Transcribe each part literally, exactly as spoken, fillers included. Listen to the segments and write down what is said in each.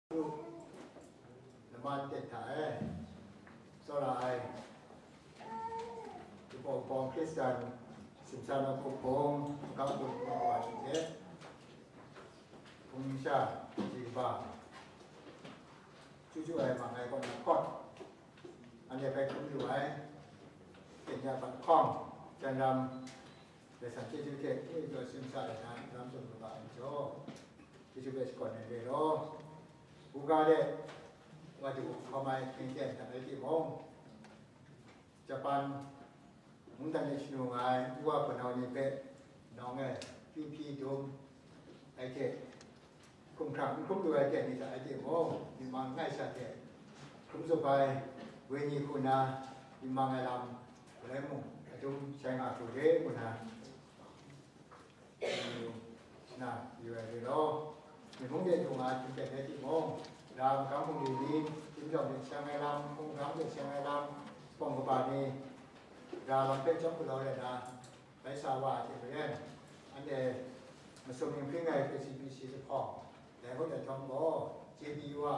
Laman ten hta e, tsawra ai, Hpawng Hpawng Hkristan Simsa Nawku Hpung Magam Kun Hpung wa hte, hpung sha, ji kaba, chyu chyu ai, mang ai kaw na hkawt, anhte hpe hkrum lu ai, kenya pat hkawng, janram, Karai Kasang chyeju hte, e, taw simsa ai hta, lam tsun lu ga ai majaw, chyeju hpe shakawn ai re law, buga de, wa du hkawm ai hpring ten hta rai timung, Japan mungdan e shanu nga ai nwa hpunau ni hpe nawng e kyu hpyi dum ai hte, hkumhkrang n hkrum lu ai hte ni hta rai timung, myit mang langai sha hte hkrum zup ai wenyi hku na myit mang ai lam, galoi mung adum shai nga hku re ngu na, na, yu ai re law, myi mung de dung ai hpyen rai timung, ra magam bungli ni, chyum jawng de seng ai lam, hpung hkam de seng ai lam, hpawng kaba ni, ra lam hpe chyawm galaw rai na, bai sa wa ai hte maren, anhte masum ning hpring ai K C B C lahkawng, dai hkawt dai htawm gaw, J B U a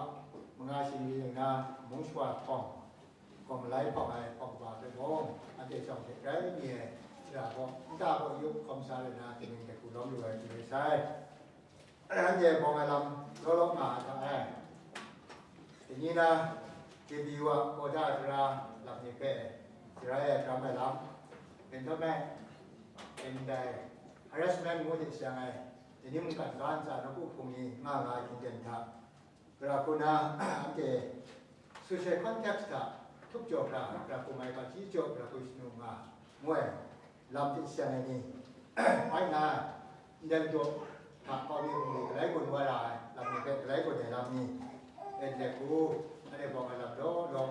manga shingri ning na mung shawa lahkawng, gaw malai hpawng ai hpawng kaba hpe mung, anhte shawng hte rai mi ai shara gaw, nta gaw yup hkawm sa rai na, kaning hte hku lawm lu ai hte rai sai. Anhte bawng ai lam law law nga ai hta e, dai ni na J B U a kawda tara lam ni hpe sharai ai hkram ai lam, hpyen htawn ai, ndai harassment ngu hte seng ai, dai ni mungkan ga ntsa nawku hpung ni nga nga ai hkying ten hta, Gara hku na, anhte social context hta htup jaw hkra, gara hku mai hkra chyeju jaw, gara hku shanu nga, ngu ai lam hte seng ai ni, bai nga, ndai daw hta kau ni, ngu ni, galai gun wa ra ai lam ni hpe, galai gun ai lam ni, ndai hku, anhte bawng ai lam law law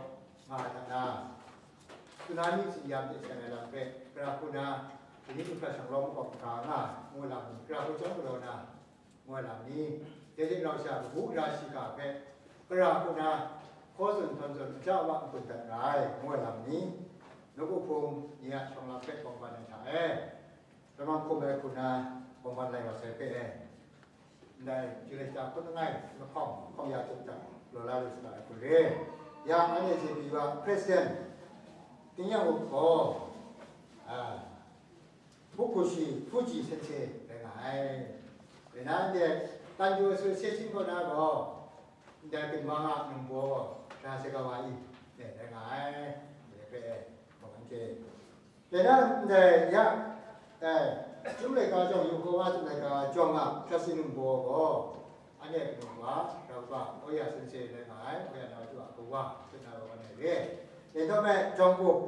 nga ai hta na, tsunami tsin-yam hte seng ai lam hpe, gara hku na, dai ni mungkan shanglawm makawp hkra nga, ngu lam ni, gara hku chyawm galaw na, ngu ai lam ni, dai hte rau sha kabu gara shiga hpe, gara hku na, hkaw tsun htawn tsun, aja wa n-gun dat ra ai, ngu ai lam ni, nawku hpung ni a shawng lam hpe bawng ban ai hta e, lamang hkum ai hku na, bawng ban lai wa sai hpe e, ndai Julai shata hkun langai, mahkawng, hkawng ya tup hta, law la lu saga ai hku re. Yang anhte J B U a President, Tingnyang Up gaw, a, Fukushi, Fuji Sensei rai nga ai. Rai na, ndai Tanju Association kaw na gaw, ndai Ginwang a ningbaw gaw, Sha Sagawa i, rai nga ai, ndai hpe, gaw anhte. Rai na, ndai ya, eh, Chyum laika jawng, Yehowa Chyum laika jawng a Sha Sagawa ningbaw gaw, anhte kanu wa, rau wa, Oya Sensei rai nga ai, Oya Nawtu a kawa, Sut na wa wan ai re. Rai nhtawm e, jawng up,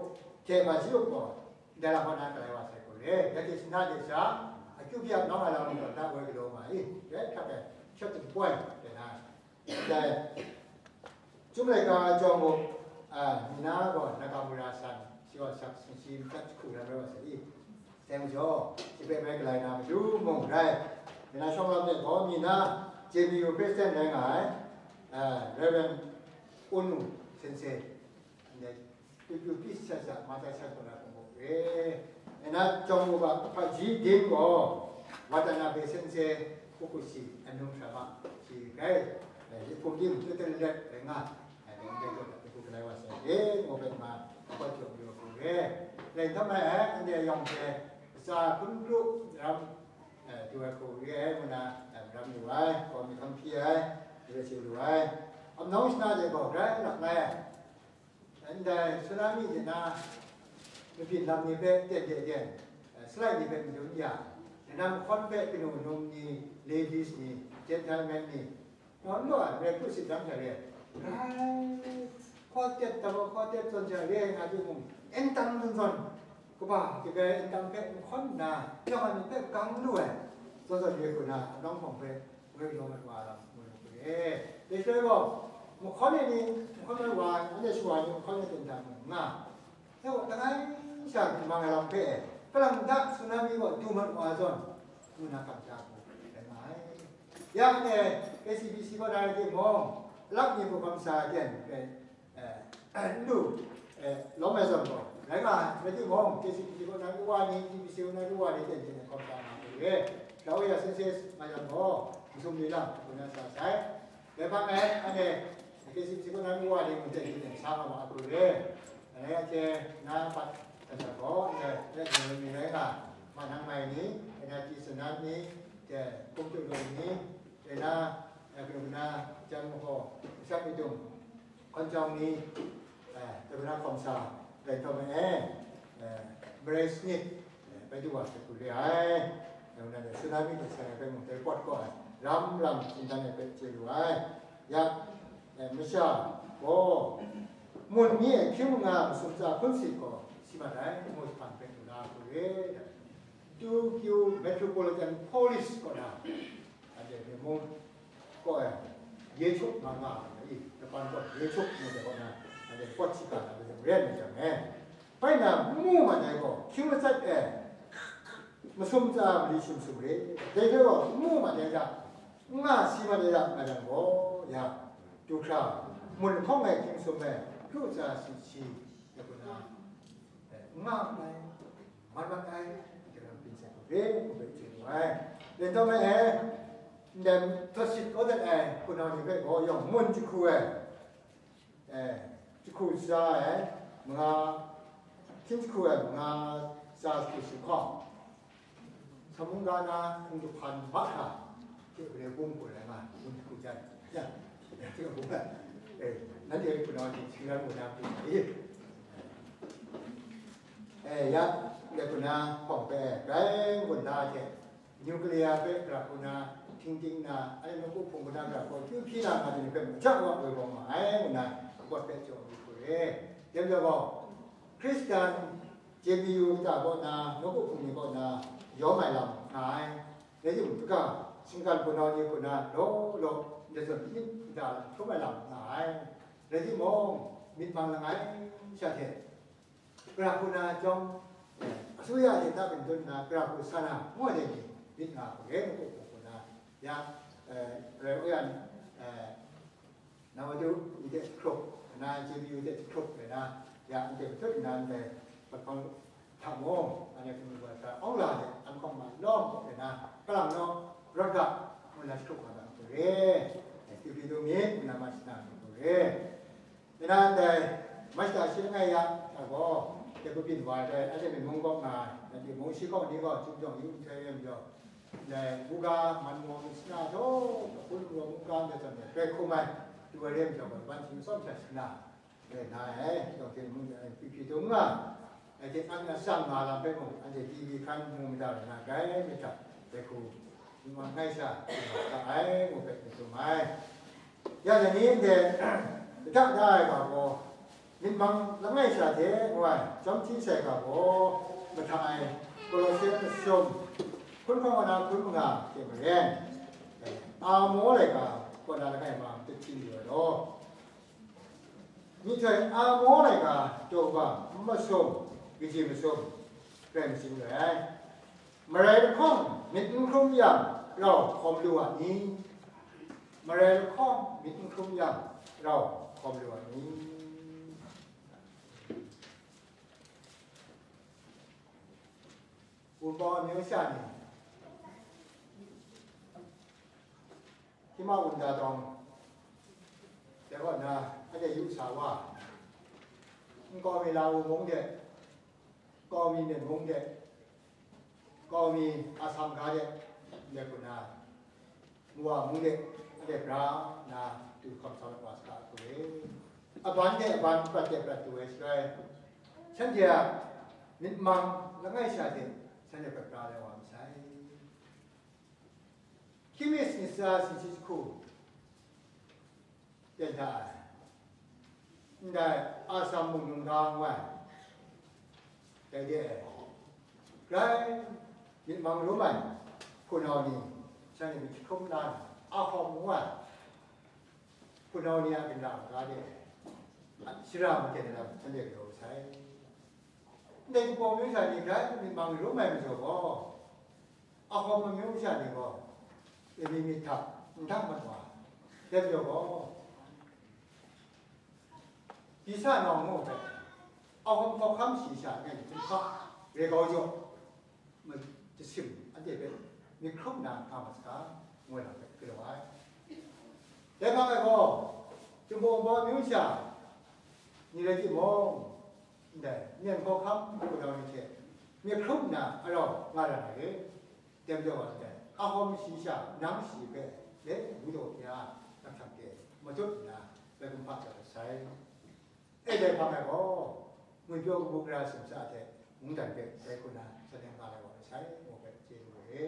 hte ma ji up gaw, Ndai lam hpa na galai wa sai hku re, ya hte shana de sha, akyu hpyi ap nawng ai lam ni gaw, na woi galaw nga i, rai hkrak ai, shut to the point, rai na. Ndai, Chyum laika jawng muk, a, mi na gaw, Nakamura san, shi gaw sak singsi madat jahku lam rai wa sai i, dai majaw, shi hpe bai galai na matu mung rai, mi na shawng lam de gaw, mi na, J B U President rai nga ai, a, Reverend Unu Sensei, ndai, Kyu kyu pyi sat sat, ma tai sat gaw na hkungga re. Ena jawng u ga, hpaji din gaw, Watanabe Sensei, Fukushi, anung hkra ma, shi rai, eh, yi hpung din, tu ten let, rai nga, eh, dai ndai gaw, tu hku galai wa sai, eh, ngu bai ma, hpa jaw yu hku re. Rai nhtawm ai, eh, ndai yawng hte, kasa hkun kru ram, eh, du ai hku re, ngu na, eh, ram yu ai, gaw mi hkam hpyi ai, yu ai chyu lu ai. Amnawng shana de gaw, grai lak lai ai. Ndai tsunami de na, mabyin lam ni hpe ten de ten, eh, slide ni hpe madun ya, de na mahkawn hpe kanu num ni, ladies ni, gentleman ni, nawn law ai, rai hku sit dang hta re ai. Rai, hkaw tet taw, hkaw tet tawn hta re ai nga timung, n tang zawn zawn, kaba, kabai n tang hpe mahkawn nna, yawng ai myit hpe gang lu ai, zawn zawn re hku na, amlawng hpawng hpe, Woi law mat wa lam, woi law hku re. Dai shaloi gaw, mahkawn e ni, mahkawn ai wa, anhte shawa ni mahkawn e ten hta mung nga. Dai gaw, langai sha hkum mang ai lam hpe, kalang da tsunami gaw du mat wa zawn, ngu na kamsham hku rai nga ai. Ya anhte K C B C kaw na rai timung, alak ni hkrum sa ai ten, eh, n lu, eh, lawm ai zawn gaw, rai nga ai, rai timung, K C B C kaw na ru wa ni, T B C kaw na ru wa ni, ten ten ai hkawm sa nga ai re. Daw ya senses nga yang gaw, masum ni lam, hkrum na sa sai. Dai hpang e, anhte, K C C kaw na wa ni mung dai ni sa nga ma a hku re. Anhte, anhte na pat kata gaw, anhte, anhte ni rai nga, ma nang mai ni, anhte, ti sanan ni, de, kum tu lu ni, de na, eh, kanu na, jan mahaw, sat mi tung, hkawn jawng ni, eh, de na hkawm sa, dai htawm e, eh, marai sanit, eh, bai du wa hte hku re ai. Yawng nan e tsunami hte seng ai hpe mung dai pawt kaw ai, lam lam htingdan ai hpe chye lu ai. Ya, eh, masha gaw, mun mi e hkying manga masum tsa hpun sit gaw si mat ai, ngu jahpan hpe lu na hku re ai. Tokyo Metropolitan Police kaw na, anhte mung kaw e, Yechup nga nga ai, Japan kaw Yechup ngu ai kaw na, anhte pawt shaga na, re ai jang e, bai na mu mat ai gaw, hkying matsat e, masum tsa mali sum sum re, dai hpe gaw mu mat ai hta, n nga si mat ai hta, nga jang gaw, ya, du hkra, mun lahkawng ai hkying sum e, lu tsa si si, ya kaw na, eh, n nga nngai, mat mat ai, hte rau byin sai hku re, hku hpe chye lu ai. Len taw me e, ndai htaw sit kau dat ai hpunau ni hpe gaw yawng mun jahku ai, eh, jahku tsa ai, manga, hkying jahku ai manga tsa jahku si hkawng, sa mungga na hkungtup hpan mahkra hte gare bung hku rai nga, bung hku jan, ya, ya, hte bung ai. Eh, nanhte hpunau ni hkying ran mu na hku rai i? Eh, ya, ya hku na hpawng hpe, grai n-gun da hte, nuclear hpe gara hku na, htingting na, ai nawku hpung hku na gara hku, kyu hpyi na nga ai ni hpe maja wa woi bawng ma ai, ngu na, kawt hpe jaw ai hku re. Dai majaw gaw, Hkristan J B U kata kaw na, nawku hpung ni kaw na, yawm ai lam nga ai. Rai timung, kaga, shinggan hpunau ni hku na, law law, ndai zawn myit nta hkrum ai lam nga ai. Rai timung, myit mang langai sha hte, gara hku na chyawm, eh, asuya hte hta kantun nna, gara hku sa na, ngu ai ni, myit nga hku re, ngu hku hku na, ya, eh, rai wa yan, eh, Nang madu, ndai hkrup, na J B U de hkrup le na, ya, ndai matut nna ndai, patpang hta mung, anhte hkungga hta awng la de, an hkawng ma lawm kau le na, kalang naw, rawt ga, ngu na jahkrup nga ga hku re, J B U du myit, ngu na ma shana hku re. Nna ndai, ma shata shi langai ya, hta gaw, de kabyin wa ai dai, anhte myit mung kaw nga ai, nanhte mung shi kaw ni gaw, Chyum jawng yu nhtoi re majaw, Ndai, buga, man mung, sina, jaw, hpun, mung, buga, ndai zawn e, grai hkum ai, du ai re majaw, ban hkying tsawm hta shana, rai na ai, yawng hte mung de, hpyi hpyi dung nga, ai hte an atsam nga lam hpe mung, anhte T V hkan mu mada rai na, grai myit hta, dai hku, n-wan ngai sha, nga ai, ngu hpe myit dum ai. Ya, dai ni hte, kata da ai ga gaw, myit mang langai sha hte ngu ai, chyawm hti sai ga gaw, mahta e, Kolose masum, hkun hkawng kaw na hkun manga hte maren, Amo laika kaw na langai ma madat hti yu ai law, myihtoi Amo laika daw ga n masum, kaji masum, rai masum rai ai. Marai lahkawng myit n hkrum yang, rau hkawm lu a ni? Marai lahkawng myit n hkrum yang, rau hkawm lu a ni? Wunpawng amyu sha ni, hkima wunda tawng, dai kaw na, anhte yu sa wa, nkau mi Lau mung de, kau mi Myen mung de, kau mi Assam ga de, ndai hku na, Mwa mung de, anhte bra nna du hkawm sa mat wa saga hku re. Aban de aban, prat de prat du ai shaloi, shanhte a myit mang langai sha hte shanhte hpe bra lai wa masai. Hkying mi sanit sara sumshi jahku, ten hta ai. Ndai Assam mung nungga ngu ai, dai de ai, grai myit mang rum ai hpunau ni, shanhte myit jahkrum la nna, Ahom ngu ai hpunau ni a ginra kaga de ai, shara maten ai lam shanhte galaw sai. Ndai Wunpawng amyu sha ni grai myit mang rum ai majaw gaw, Ahom amyu sha ni gaw, Emi myit hta n dang mat wa, dai majaw gaw, Bisa nawng ngu hpe, Ahom hkawhkam shayi sha ngai ni hpung hkak, Re Kau Jaw, ma-, jasim anhte hpe myit hkrum nna nga mat saga, ngu ai lam hpe galaw ai. Dai hpang e gaw, Jinghpaw Wunpawng amyu sha ni rai timung, ndai, myen hkawhkam hpunau ni hte myit hkrum nna arau nga ra ai re. Dai majaw, ndai, ahawm shayi sha nang shayi hpe le ngu taw hkya, nang hkam de matut nna, bai kumhpa jaw ai sai. E dai hpang e gaw, ngwipyaw kabu gara sumsa hte mungdan hpe dai hku na sa nem nga lai wa ai sai, ngu hpe chye lu ai.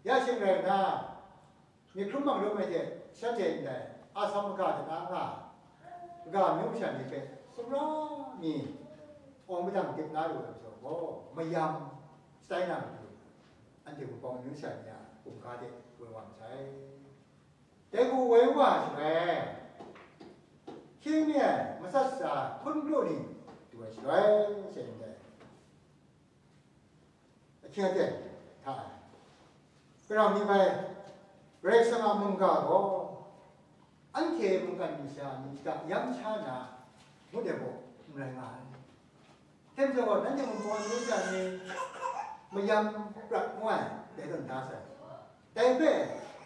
Ya shing rai nna, myit hkrum mang rum ai hte shanhte ndai Assam kaga de na nga, kaga amyu masha ni hpe sumra mi awng padang dip la lu ai majaw gaw, mayam shatai na matu, anhte Wunpawng amyu masha ni a kumhka de woi wa masai. Dai hku woi wa ai shaloi, hkying mi ai matsat sha hpun kru ni du ai shaloi, she ndai ahkying aten hta e, karam ni bai, Karai Kasang a mungga gaw anhte mungkan masha ni hta yam sha na ngut ai gaw n rai nga ai. Hte majaw gaw, nanhte mung gaw, amyu sha ni mayam prat ngu ai, dai tawn da sai. Dai hpe,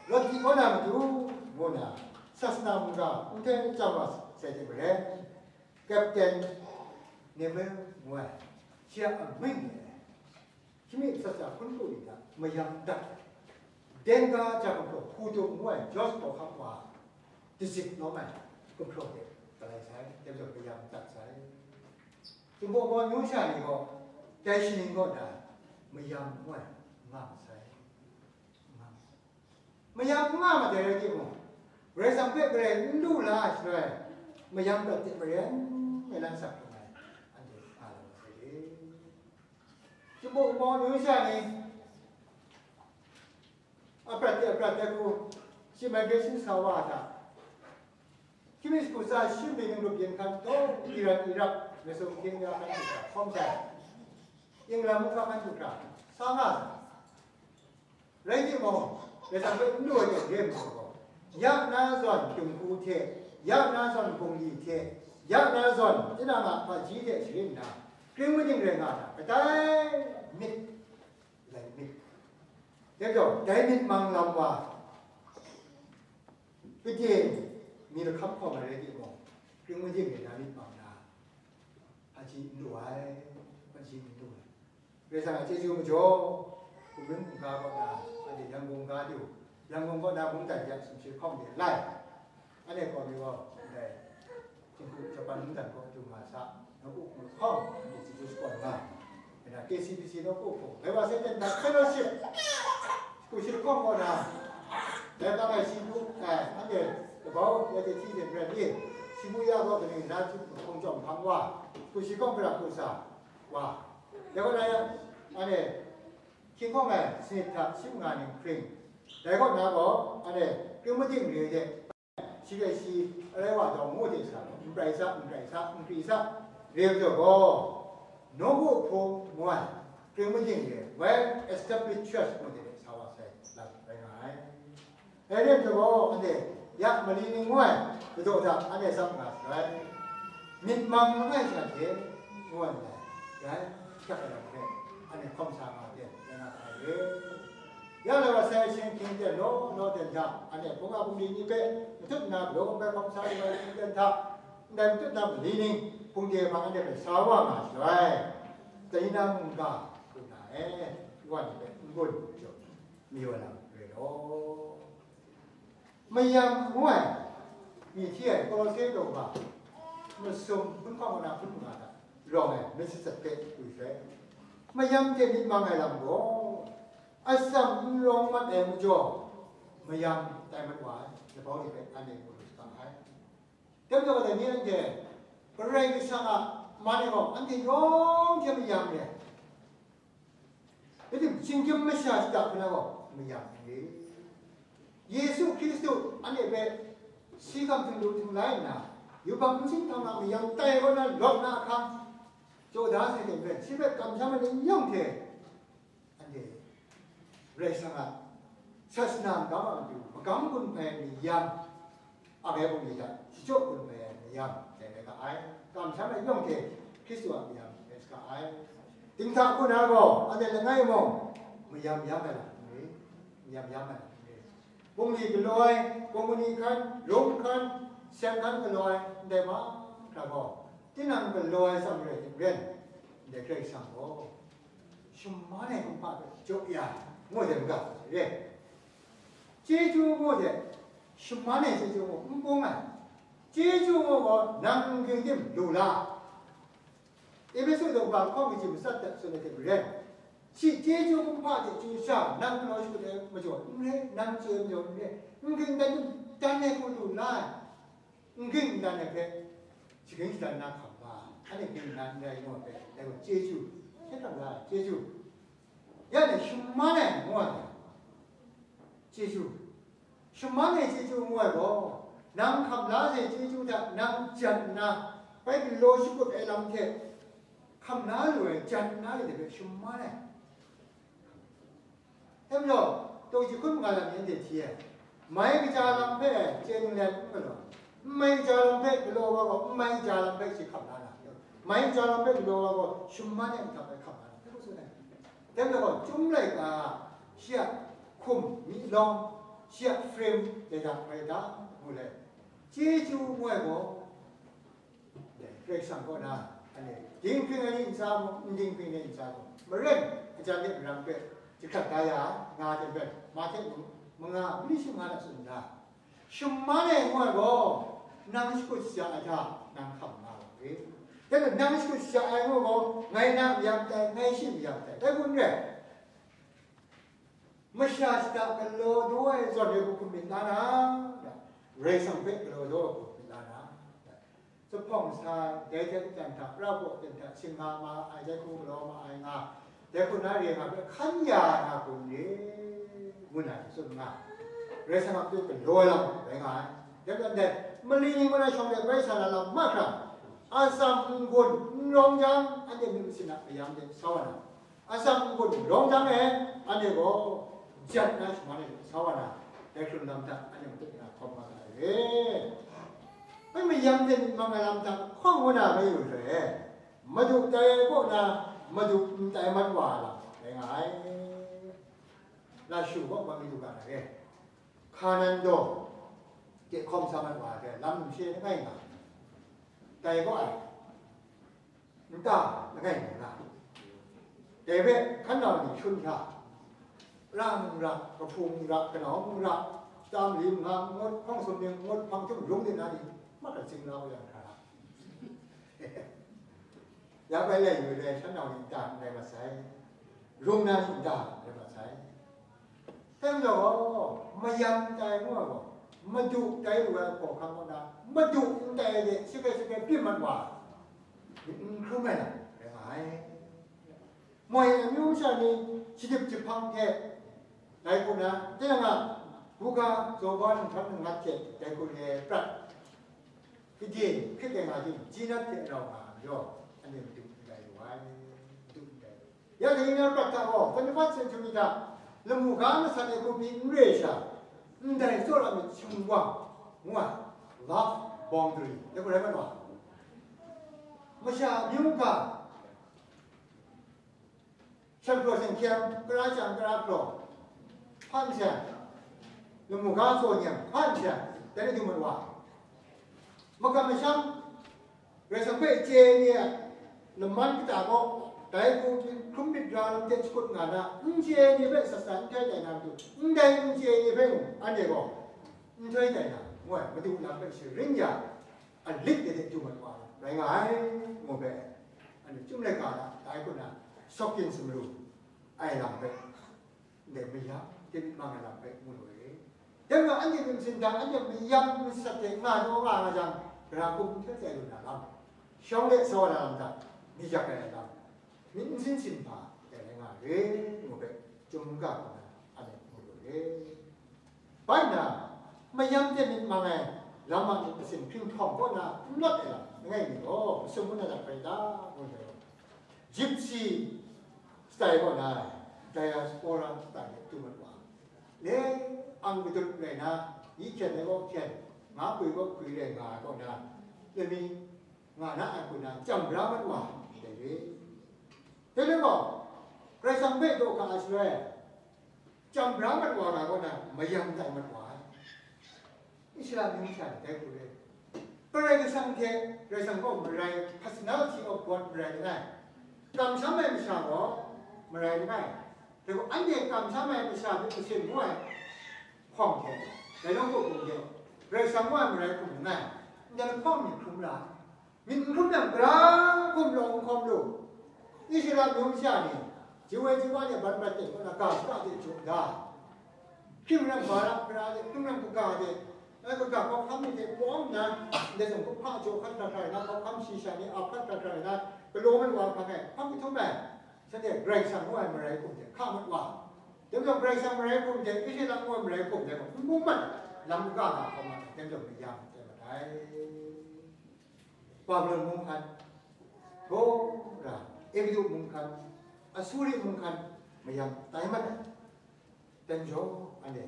rawt di kau na matu, ngu na, sasana mungga n hten chyam wa sai hte maren, Captain Nemo ngu ai, shi a amying ni ai, hkying mi matsat sha hpun kru ni hta mayam dat ai. Denga jang hku Hudung ngu ai George hkawhkam wa, dizip lawm ai gumhpraw hte galai sai, dai majaw mayam dat sai. Jinghpaw Wunpawng amyu sha ni gaw, dai shaning kaw na mayam ngu ai nga masai, nga masai. Mayam n nga ma dai rai timung, Karai Kasang hpe garai n lu la ai shaloi, mayam prat de maren e, lan sak hkrum ai, anhte nga lu masai de. Jinghpaw Wunpawng amyu sha ni, a prat de, a prat de hku, shi migration sa wa a hta, hkying mi shagu sha shim byin, ning rup yin hkan, htaw Iran, Iraq, masum hkying ya hkan du hkra hkawm sai, England mung hkan du hkra sa nga sai. Rai timung, Karai Kasang hpe n lu ai hte re ai majaw gaw, ya na zawn dinghku hte, ya na zawn bungli hte, ya na zawn tinang a hpaji hte sharin nna, kring mading rai nga na, kadai myit, lai myit. Dai gaw, dai myit mang lam wa, Pite mi lahkam hkawm ai rai timung, kring mading rai na myit mang na, hpaji n lu ai, hpaji n lu ai. Karai Kasang a chyeju majaw, Kunming mungga kaw na, anhte Yangon ga du, Yangon kaw na mungdan ya sumshi hkawng de lai. Anhte gaw mi gaw, ndai, Jinghku Japan mungdan kaw du nga sa, nawku hpung lahkawng, anhte chyeju shakawn nga. Nna K C B C nawku hpung, Labour Satan Dark Fellowship, hku shi lahkawng kaw na, dai bang ai shi bu, eh, anhte kabau ya de hti de maren ni, shi bu ya gaw kaning na hpung chyawm hpang wa, hku shi hkawng pra hku sa wa, ya gaw na ya, anhte hkying hkawng ai sanit hta shi manga ning hpring, dai kaw na gaw, anhte kring mading re de, shi rai shi, arai wa dawng ngu de sa, n prai sa, n prai sa, n pri sa, re ai majaw gaw, nawku hpung ngu ai, kring mading re, well established church ngu de sa wa sai, lam rai nga ai. Dai re ai majaw gaw, anhte ya mali ni ngu ai, kadaw hta anhte tsap nga sai, myit mang langai sha hte ngu ai ndai, dai hkyak ai lam hpe, anhte hkawm sa nga de, rai nga ai re. Ya na wa sai shing hkying ten law law ten hta, anhte hpung a bungli ni hpe matut nna galaw hpe hkawm sa lu ai hkying ten hta, ndai matut na mali ning hpung de hpang anhte hpe sa wa nga shaloi, China mungga hku na e, wa ni hpe n-gun jaw, mayu ai lam re law. Mayam ngu ai, myi hti ai Kolose daw hpa, masum hpun hkawng kaw na hpun manga hta rawng ai myit shachyat hpe gwi sai. Mayam hte myit mang ai lam gaw, atsam n rawng mat ai majaw, mayam tai mat wa ai, labau ni hpe anhte mu lu saga ai. Dai majaw, dai ni anhte Karai Kasang a man e gaw, anhte yawng hte mayam re ai. Rai tim, shinggyim masha shada hkra gaw mayam n re. Yesu Hkristu anhte hpe si hkam htinglu htinglai nna, yubak nsin htawng a mayam tai kaw na lawt na ahkang, jaw da sai hte maren, shi hpe kamsham ai ni yawng hte anhte Karai Kasang a sasana magam a matu, magam gun hpai ai mayam, Akai bungli hta shachyaw gun hpai ai mayam dai rai ga ai. Kamsham ai yawng hte Hkristu a mayam rai saga ai. Dinghta hku na gaw, anhte langai mung, mayam yam ai lam n re, mayam yam ai lam n re. Bungli galaw ai, bungli hkan, rum hkan, seng hkan galaw ai, ndai mahkra gaw, tinang galaw ai atsam rai hte maren, ndai Karai Kasang gaw, shaman ai kumhpa hpe jaw ya, ngu ai hte maren, chyeju ngu hte, shaman ai chyeju ngu n bung ai, chyeju ngu gaw nang n ging tim lu la. Epesu daw hpa hkawng kaji matsat dat tsun ai hte maren, shi chyeju kumhpa de chyu sha, nang galaw shakut ai majaw n re, nang chye ai majaw n re, n ging dan, dan ai hku lu la ai, n ging n dan ai hpe, shagrin shadan na hkam nga ai, anhte ging n dan n rai ngu ai hpe, dai gaw chyeju, hkyen hkrang la ai chyeju, ya ni shaman ai ngu ai, chyeju. Shaman ai chyeju ngu ai gaw, nang hkam la ai chyeju hta nang jan nna, bai galaw shakut ai lam hte hkam la lu ai jan nna re ai hpe shaman ai. Dai majaw, taw ji hkun manga lam ni anhte hti ai, mai kaja lam hpe chye ninglen n galaw, n mai kaja lam hpe galaw wa gaw, n mai kaja lam hpe shi hkam la na, mai kaja lam hpe galaw wa gaw, shaman ai mahtang e hkam la na, ngu tsun ai. Dai majaw gaw, Chyum laika shi a hkum, myi lawng, shi a frame, dai hta rai da, ngu let, chyeju ngu ai gaw, Karai Kasang kaw na, anhte dinghpring ai ni ntsa mung, n dinghpring ai ni ntsa mung, maren ajan hte marang hpe jahkrat da ya ai, nga ai hte maren, Mahte mung, manga, mali shinga na tsun da, shaman ai ngu ai gaw, nang shakut shaja ai hta, nang hkam nga u re. Dai gaw, nang shakut shaja ai ngu gaw, ngai na mayam tai, ngai shi mayam tai, dai hku n rai. Masha shada galaw daw ai zawn re hku myit la na, Karai Kasang hpe galaw daw ai hku myit la na, zuphpawng sa ai, dai hte jan hta, pra baw ten hta, shing nga ma ai, dai hku galaw ma ai nga, dai hku na re nga hpe hkan ya na hku n re, ngu na tsun nga, Karai Kasang a matu galaw ai lam rai nga ai. Dai hpe ndai, mali ni ngu na shawng de bai sa na lam mahkra, atsam n-gun n rawng jang, anhte myit masin a mayam de sa wa na, atsam n-gun rawng jang e, anhte gaw jan na shaman ai sa wa na, dai hkrun lam hta anhte matuk na hkawm nga ai re. Bai mayam hte myit mang ai lam hta hkawng ngu na mai yu re, Madu tai ai kaw na, Madu n tai mat wa ai lam rai nga ai. Lashu kaw hpa mi du ga na re. Hkanan daw de hkawm sa mat wa ai hte lam num she langai nga, tai kaw ai nta langai ngu na, dai hpe hkan nau ni shun hkra, ra mung ra, kahpung ra, kanau mung ra, tam li mung ngut, hpang sum ni ngut, hpang htum rung de na ni, mat ai sing la u yang hkra ra. Ya bai lai yu ai shan nau ni nta n rai mat sai, rung na ni nta n rai mat sai. Dai majaw gaw, mayam tai ngu ai gaw, Madu tai lu ai hkawhkam kaw na, Madu n tai de, sape sape byin mat wa, myit n hkrum ai lam rai nga ai. Moi amyu masha ni shadip jahpang hte, dai hku na, tinang a buga zaw ba nhtan nat hte dai hku re ai prat, gade hkrit ai nga ting, jinat hte rau nga ai majaw, anhte Madu n tai lu ai, Madu n tai lu ai. Ya dai ni na prat hta gaw, twenty-first century hta lamu ga masat ai hku pyi n re sha, ndai tsawra myit shingwang ngu ai, love boundary, dai hku rai mat wa. Masha amyu ga, shan hpraw shan hkyang, kara chyang kara hpraw, hpan sha, lamu ga tsaw nyang, hpan sha, dai ni du mat wa. Makam masham, Karai Kasang hpe chye ai ni a laman kata gaw, dai hku hkrum myit ra lam hte shakut nga na, n chye ai ni hpe sat sa n htai tai na matu, ndai n chye ai ni hpe mung anhte gaw n htai tai na, ngu ai, Madu lam hpe sharin ya, a lit de hte du mat wa, rai nga ai, ngu hpe, anhte Chyum laika na, dai hku na, sawkyin sumru ai lam hpe, ndai mayam hte myit mang ai lam hpe mu lu ai. Dai majaw, anhte myit masin hta, anhte mayam masat hte nga naw nga nga jang, gara hkum n hte tsai lu na lam, shawng de sa wa na lam hta, myit yak ai lam, myit n sin sin hpa, dai rai nga ai, ngu hpe, Chyum ga hku na, anhte mu lu ai. Bai nna, mayam hte myit mang ai lam a myit masin hpinghpawng kaw na n rawt ai lam langai mi gaw, masum ngu na lam rai ta? Ngu ai gaw, Gypsy style kaw na, diaspora style de du mat wa, le ang gadut rai na, yi hkyen ai kaw hkyen, nga hkui kaw hkui rai nga ai kaw na, lami nga na ai hku na, chyam bra mat wa, dai re. Dai le gaw, Karai Kasang hpe daw hka ai shaloi, chyam bra mat wa ga kaw na, mayam tai mat wa ai. Israel mung sha ni dai hku re. Karai Kasang hte Karai Kasang gaw marai, personality of God marai langai. Kamsham ai masha gaw marai langai. Dai gaw anhte kamsham ai masha hpe masin ngu ai hpawng hte, dai nawku hpung hte, Karai Kasang gaw marai hkum langai. Ndai lahkawng myit hkrum ra ai. Myit n hkrum yang, gara hkum rawng n hkawm lu. Israel mung masha ni, ji woi ji wa de ban bat de, kaw na ga shaka de jaw da. Hkying ram Barak hkra de, hkying ram kaga de, ngai kaga hkawhkam ni hte pawng nna, ndai zawn, kahpa jaw hkan hkra hkra na, hkawhkam shayi sha ni ap hkan hkra hkra na, galaw mat wa hkra hkra, hpang kahtum ai, shanhte Karai Kasang ngu ai marai hkum hte hka mat wa. Dai majaw, Karai Kasang marai hkum hte Israel ngu ai marai hkum hte gaw n bung mat ai, lam kaga nga hkawm mat ai, dai majaw, mayam hte mat ai. Babilon mung hkan, htawra, Egutu mung hkan, Asuri mung hkan, mayam tai mat ai. Dai majaw, anhte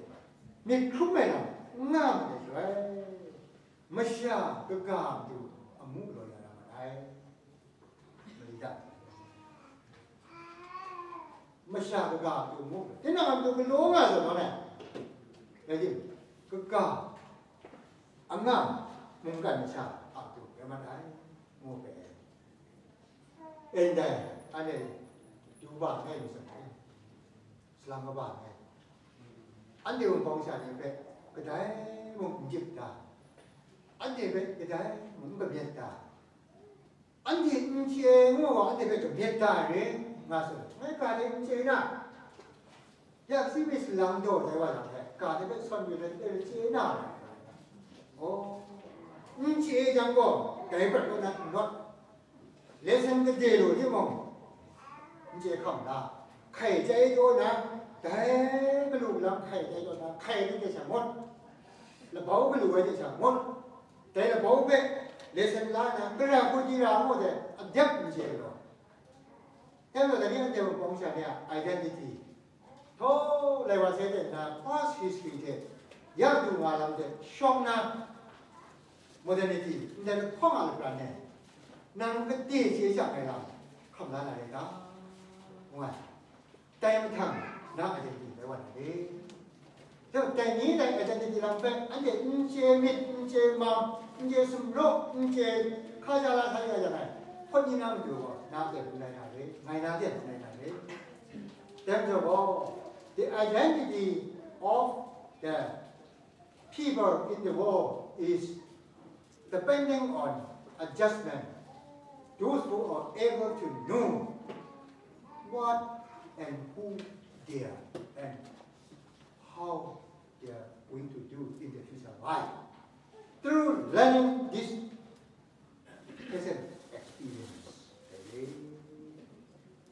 myit hkrum ai lam n nga mat ai shaloi, masha kaga matu amu galaw ya na mat ai. Mali ta? Masha kaga a matu mu, tinang a matu galaw nga zawn ai. Rai tim, kaga, anga, mungkan masha a matu rai mat ai, ngu hpe. E ndai, anhte du ba ngai lu sai, salang kaba ngai. Anhte wunpawng sha ni hpe kadai mung n jip da, anhte hpe kadai mung n kamyet da, anhte n chye ai ngu gaw, anhte hpe kamyet da ai re, nga tsun. Ngai ga de n chye na, ya, si mi salang daw dai wa lam hte, ga de hpe sawn yu let, e chye na, oh, n chye ai jang gaw, dai prat kaw na n rawt. Lesson gade lu timung, n chye hkam la, hkai chyai taw na, dai galu galam hkai chyai taw na, hkai lu de sha ngut, labau galu ai de sha ngut, dai labau hpe lesson la na, gara hku di ra ngu de, adep n chye galaw. Dai majaw, dai ni anhte wunpawng sha ni a identity, htaw lai wa sai de nna, past history hte ya du nga lam de shawng na, modernity, ndai lahkawng a lapran e, nang gade chye shang ai lam hkam la na rai ta? Ngu ai. Dai mahtang, na identity bai wa na re. Dai ni dai identity lam hpe anhte n chye myit, n chye mang, n chye sumraw, n chye hkaja la sa ya yang ai, hpawt ni na matu gaw, na de n rai na re, ngai na de n rai na re. Dai majaw gaw, the identity of the people in the world is depending on adjustment. Those who are able to know what and who they are and how they are going to do in the future life. Through learning this present experience.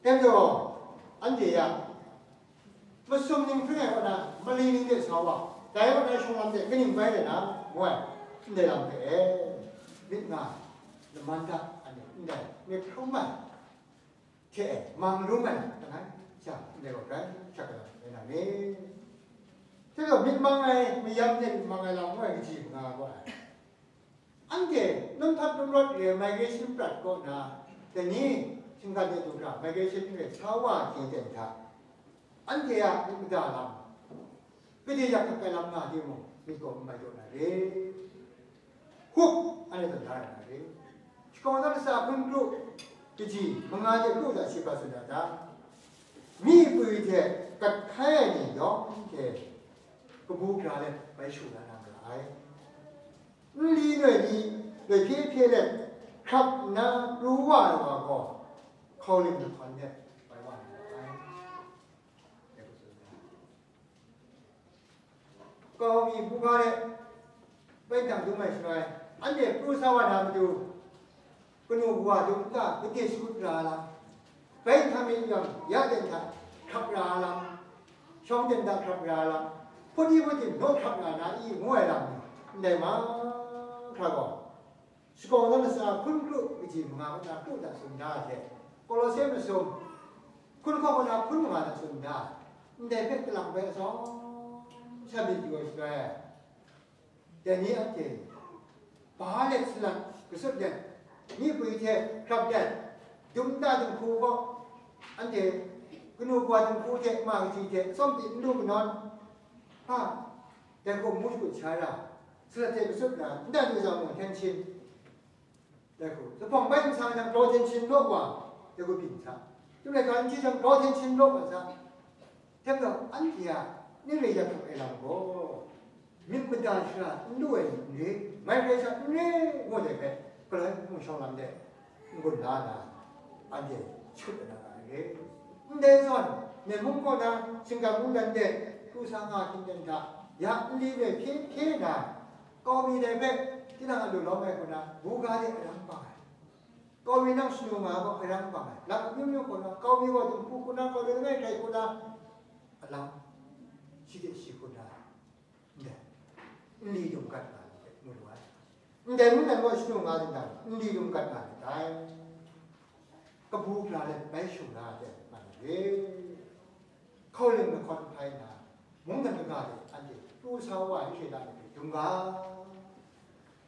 Dai majaw, anhte ya, masum ning hpring ai kaw na, mali ning de sa wa, dai kaw na shawng lam de kaning bai de na, ngu ai, ndai lam hpe e, myit nga, laman hta, anhte ndai myit hkrum ai hte e, mang lum ai, langai sha, ndai kaw grai shak ai lam rai na ni? Hte gaw, myit mang ai mayam hte myit mang ai lam ngu ai kaji manga gaw ai. Anhte num htat num rawt re ai migration prat kaw na, dai ni, shinggan de du hkra migration re sa wa hte ten hta, anhte a myit mada lam, gade yak hkak ai lam nga timung, myit gaw n mai jaw na re. Huk, anhte tsun da ai na re. Shakawn Lata Latsa hkun kru kaji manga de kru hta shi hpa tsun da ta? Myi pwi hte gat hkai ai ni yawng hte kabu gara let bai shu la na mara ai. Nli noi ni loi hpye hpye let, hkrap nna pru wa ai wa gaw, hkaulim lahkawn let bai wa na ai. Kau mi hpung ga let, bai ntang dum ai shaloi, anhte pru sa wa na matu, kanu kawa dum nta gade shakut ra lam, bai htam mi yang ya ten hta hkrap ra lam, shawng ten hta hkrap ra lam, hput i hput tim naw hkrap ra na i ngu ai lam ni, ndai mahkra gaw, Shakawn Lata Latsa hkun kru kaji manga kaw na kru hta tsun da hte, Kolose masum hkun hkawng kaw na hkun manga hta tsun da, ndai hpe kalang bai atsawm sha myit yu ai shaloi, dai ni anhte ba let salat, gasut let, myi pwi hte hkrap let, dum nta dinghku gaw, anhte kanu kawa dinghku hte ma kaji hte atsawm pyi n lu kanawn, ha, dai hku mu shakut sha ra, Salat hte matsut na, nta du zawn mung, tension, dai hku, zuphpawng bai nsang jang, daw tension law wa, dai hku byin sa. Chyum laika n hti jang, daw tension law wa sa. Tem gaw, anhte a ni re yak hkap ai lam gaw, myit mada shara n lu ai ni n re, mai rai sha n re, ngu ai hpe, galoi mung shawng lam de n-gun la na, anhte shut ai na nga ai re. Ndai zawn, Myen mung kaw na, shinggan mungdan de, pru sa nga hkying dan hta, ya nli de hpye hpye na, kau mi dai hpe, tinang a lu lawm ai hku na, buga de arang bang ai. Kau mi nang shanu nga gaw arang bang ai. Lam amyu myu hku na, kau mi gaw dinghku hku na, kau mi langai hkrai hku na, alang, shi de shi hku na, ndai, nli dum gat nga myit dai, mu lu ai. Ndai mungdan gaw shanu nga ding dang, nli dum gat nga myit dai. Kabu gara let bai shung na de nga myit re. Hkauling lahkawn hpai nna, mungdan kaga de anhte pru sa wa ai hkye la myit dum ga.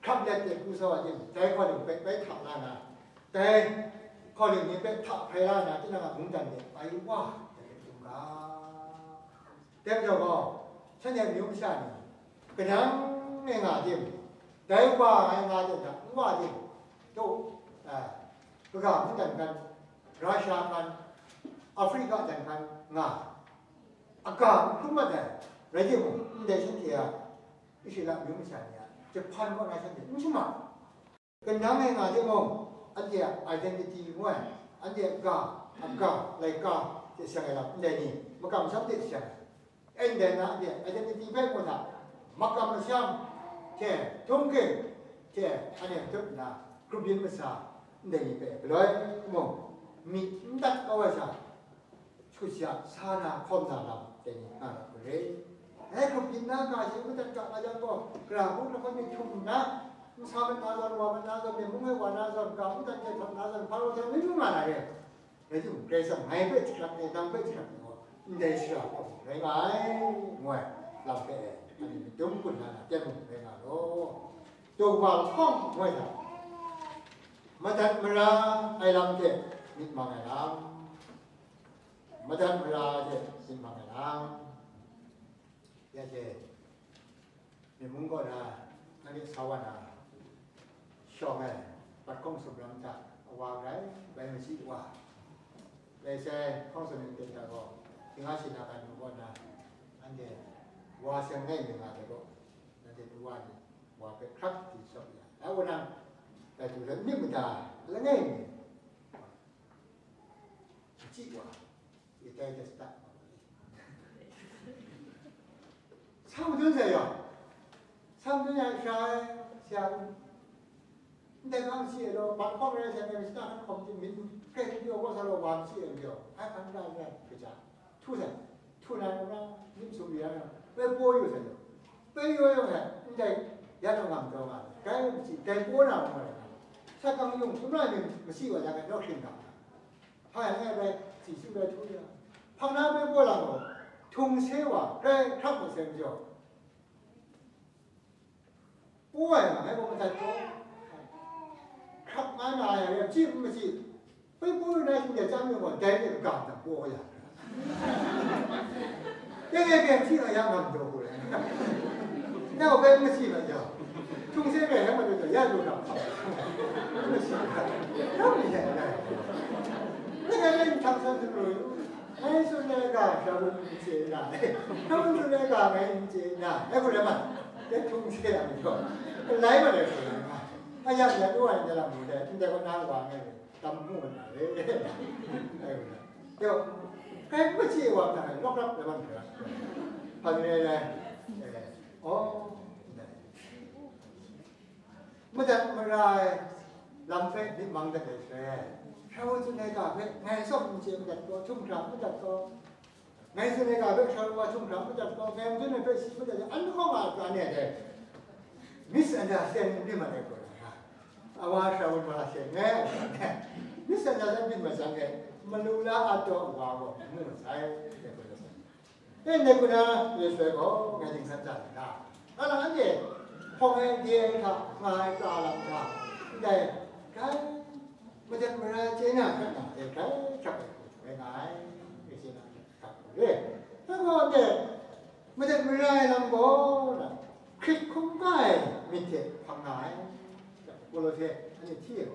Hkrap let de pru sa wa tim, dai hkauling hpe bai hta la na, dai hkauling ni hpe hta hpai la na, tinang a mungdan de bai wa ai hkye dum ga. Dai majaw gaw, shanhte amyu masha ni, kanang e nga tim, dai wa ai nga tim hta, n wa tim, daw, a, kaga mungdan hkan, Russia hkan, Africa dan hkan nga, aga n hkrum mat ai, rai timung, ndai shanhte a Israela amyu masha ni a Japan kaw na shanhte n shama. Kanang e nga timung, anhte a identity ngu ai, anhte a ga, aga, laika, hte seng ai lam ndai ni, makam masham hte seng ai. E ndai na anhte a identity hpe mu hta, makam masham hte, htunghking hte, anhte htup nna, grup yin masa, ndai ni hpe galoi mung, myit n dat kau ai sha, shut ya sa na hkawm na lam dai ni nga ra hku re. Dai grup yin na ga shi madat ga nga jang gaw, gara hku lahkawng myit htum nna, nsa mat na zawn, wa mat na zawn, myen mung e wa na zawn, ga madat jahtrap na zawn, hpa rawt jang myit nga na re. Rai timung, Karai Kasang ngai hpe jahkrat ai, nang hpe jahkrat ai gaw, ndai shara hkawm rai nga ai, ngu ai lam hpe, anhte myit dum gun na na, ten mung rai nga law. Daw kaba lahkawng ngu ai hta, madat mara ai lam hte myit mang ai lam. Madat mara de myit mang ai lam. Ya de, myen mung kaw na, nanhte sa wa na, shawng ai, bat hkawng sumram hta, awa grai, bai machyi wa. Bai sai, hkawng sumram hta gaw, dinga shi na kan kaw na, anhte wa seng ngai mi nga ai gaw, nanhte du wa ni, wa hpe hkrap di shawng ya. Ai wa nang, bai du let myit mada, langai mi, machyi wa. Ita ita sita. Sa madun sai yaw. Sa madun yang sha ai, sha ai. Ndai bang si lo, bang kawng rai sai, ndai sita kan kawm tin min, kai tin yo, ko sa lo, wang si lo, yo. Ai kan da rai, kaja. Tu sai. Tu na na, nim sum ya na. Bai po yu sai lo. Bai yo yo hai, ndai, ya na ngam taw ma. Kai si, dai po na ma. Sa kang yung, sum na min, masi wa ya ka, lo hring ka. Hpa yang e rai, si shu rai htu ya. Hpang na me gaw lang gaw, htung se wa, grai hkrap mat sai majaw, paw ai nga ai gaw madat gaw, hkrap nga na ya, ya chyi n machyi, pai paw yu na shing de chyam yu gaw, dai de kaga nhtang paw ya. Dai de beng chyi nga ya ngam daw gaw rai. Nau bai n machyi mat jau, htung se rai ai majaw, ya lu hkrap hkrap. N machyi hkrap, nau mi ya rai. Ngai ngai nhtang san sumru yu. Ngai tsun ai ga, sha wun n chye na, sha wun tsun ai ga, ngai n chye na, ngai hku rai ma, dai htung se yang jaw, galai ma dai hku rai ma, a yang ya nu ai ni lam mu dai, ndai kaw na wa ngai dai, tam mu na re, ngai hku rai. Yo, kai n machye wa hta ngai lawk rap rai bang hkra, hpa ni rai rai, eh, oh, ndai. Madat mara ai lam hpe myit mang dat ai hte, sha wun tsun ai ga hpe ngai tsawm n chye madat gaw, htum hkra madat gaw, ngai tsun ai ga hpe sha wun wa htum hkra madat gaw, ngai n tsun ai hpe shi madat gaw, an lahkawng a ga ne dai. Misunderstanding byin mat ai gaw, a wa sha wun wa hte ngai a ga ne, misunderstanding byin mat jang e, malu la a taw a wa gaw, n mu sai, dai gaw la sai. E ndai hku na, Yesu gaw ngai dingsan ja nna, a na anhte hpawng ai de ai hta, nga ai pra lam hta, ndai, grai madat mara chye na hkrat na, e grai hkrap ai hku rai nga ai, e chye na hkrat hku re. Dai gaw anhte madat mara ai lam gaw, na, Hkrit hkungga ai myit hte hpang nga ai. Kolose anhte hti ai.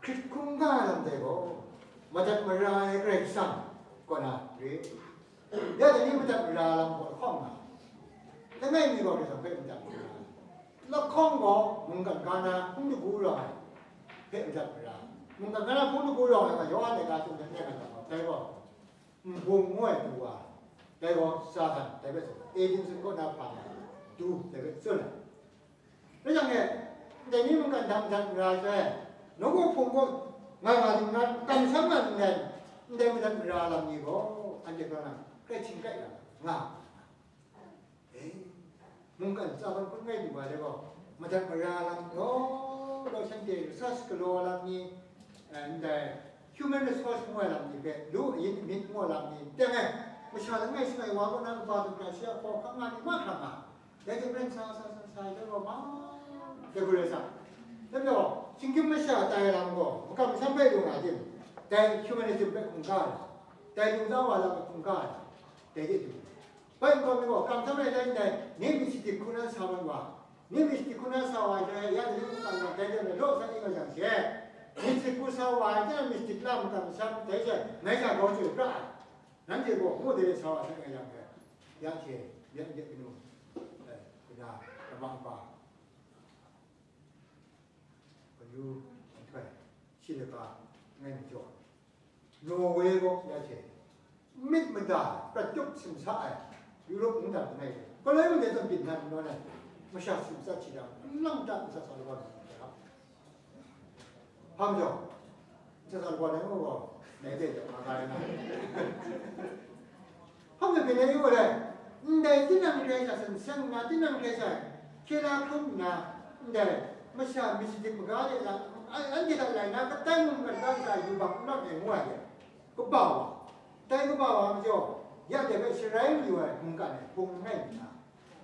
Hkrit hkungga ai lam dai gaw, madat mara ai Karai Kasang kaw na re. Ya dai ni madat mara lam gaw lahkawng nga ai. Langai mi gaw Karai Kasang hpe madat mara ai. Lahkawng gaw mungkan ga na hpung dagu rawng ai hpe madat mara ai. Mungkan ga na hpung dagu rawng ai gaw, Yawhan ai ga htum hte n rai nga dai gaw, nbung ngu ai du wa, dai gaw Satan, dai hpe tsun, Eden sun kaw na hpa nga ai du, dai hpe tsun ai. Rai yang e, ndai ni mungkan hta madat mara ai shaloi, nawku hpung kaw nga nga ding na, kamsham nga ding na, ndai madat mara lam ni gaw, anhte kaw na, grai htingrai nga, nga. E, mungkan tsa ban hkun ngai lu wa le gaw, madat mara lam law law, shanhte resource galaw lam ni, eh, ndai human resource ngu ai lam ni hpe, lu ayin amit ngu ai lam ni, teng ai, masha langai shangai wa kaw na kaba du hkra shi a hpaw hkang nga ni mahkra nga, dai hte maren sa sa sa sa ai hpe gaw ma, dai hku rai sa. Dai majaw, shinggyim masha tai ai lam gaw, makam masham hpe lu nga tim, dai humanism hpe hkungga ai lam, dai lungla wa lam hpe hkungga ai lam, dai hte du. Bai nhtawm mi gaw, kamsham rai tai ndai, ni myit shadit hku na sa mat wa, ni myit shadit hku na sa wa ai hte, ya dai ni mungkan gaw dai hte maren law sa ning nga jang she, myit shadit hku sa wa ai hte myit shadit la mungkan masham, dai she, ngai sha grau chye pra ai. Nanhte gaw ngu de sa wa sai nga yang hte, ya hte, ya de kanu, eh, kanu, kama kaba, Kayu nhtoi shi laga ngai majaw, Norway gaw ya hte, myit mada prat tup simsa ai Europe mungdan langai, galoi mung de zawn byin na nnaw ai, masha simsa shi dang, nlang da nsa sa lagaw na, hpa majaw, nsa sa lagaw na ngu gaw, dai de jaw nga ga ai na. Hpa majaw, byin ai ngu gaw dai, ndai tinang hkrai sha, seng seng nna tinang hkrai sha, hkye la hkrum nna, ndai masha myit shadit maga de na, an-, anhte hta lai na, katai mung mat da nsa yubak n rawt ai ngu ai de, kaba wa, dai kaba wa majaw, ya dai hpe sharai mayu ai mungkan ai hpung langai nna,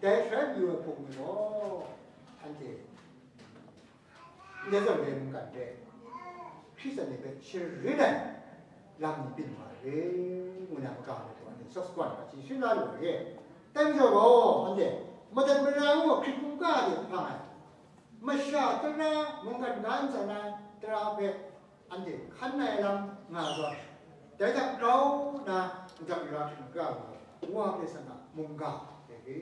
dai sharai mayu ai hpung ni gaw, anhte ndai zawn re mungkan hte, Hkristan ni hpe sharin ai lam ni byin wa ai re, ngu na maga ai hku anhte sawt shagan ai hta chye sharin la lu ai re. Dai majaw gaw, anhte madat mara ngu hkrit hkungga de hpang ai, masha tara mungkan ga ntsa na tara hpe anhte hkan ai lam nga ai zawn, dai hta grau nna madat mara hkrit hkungga ai gaw, Wa Karai Kasang a mungga ai re.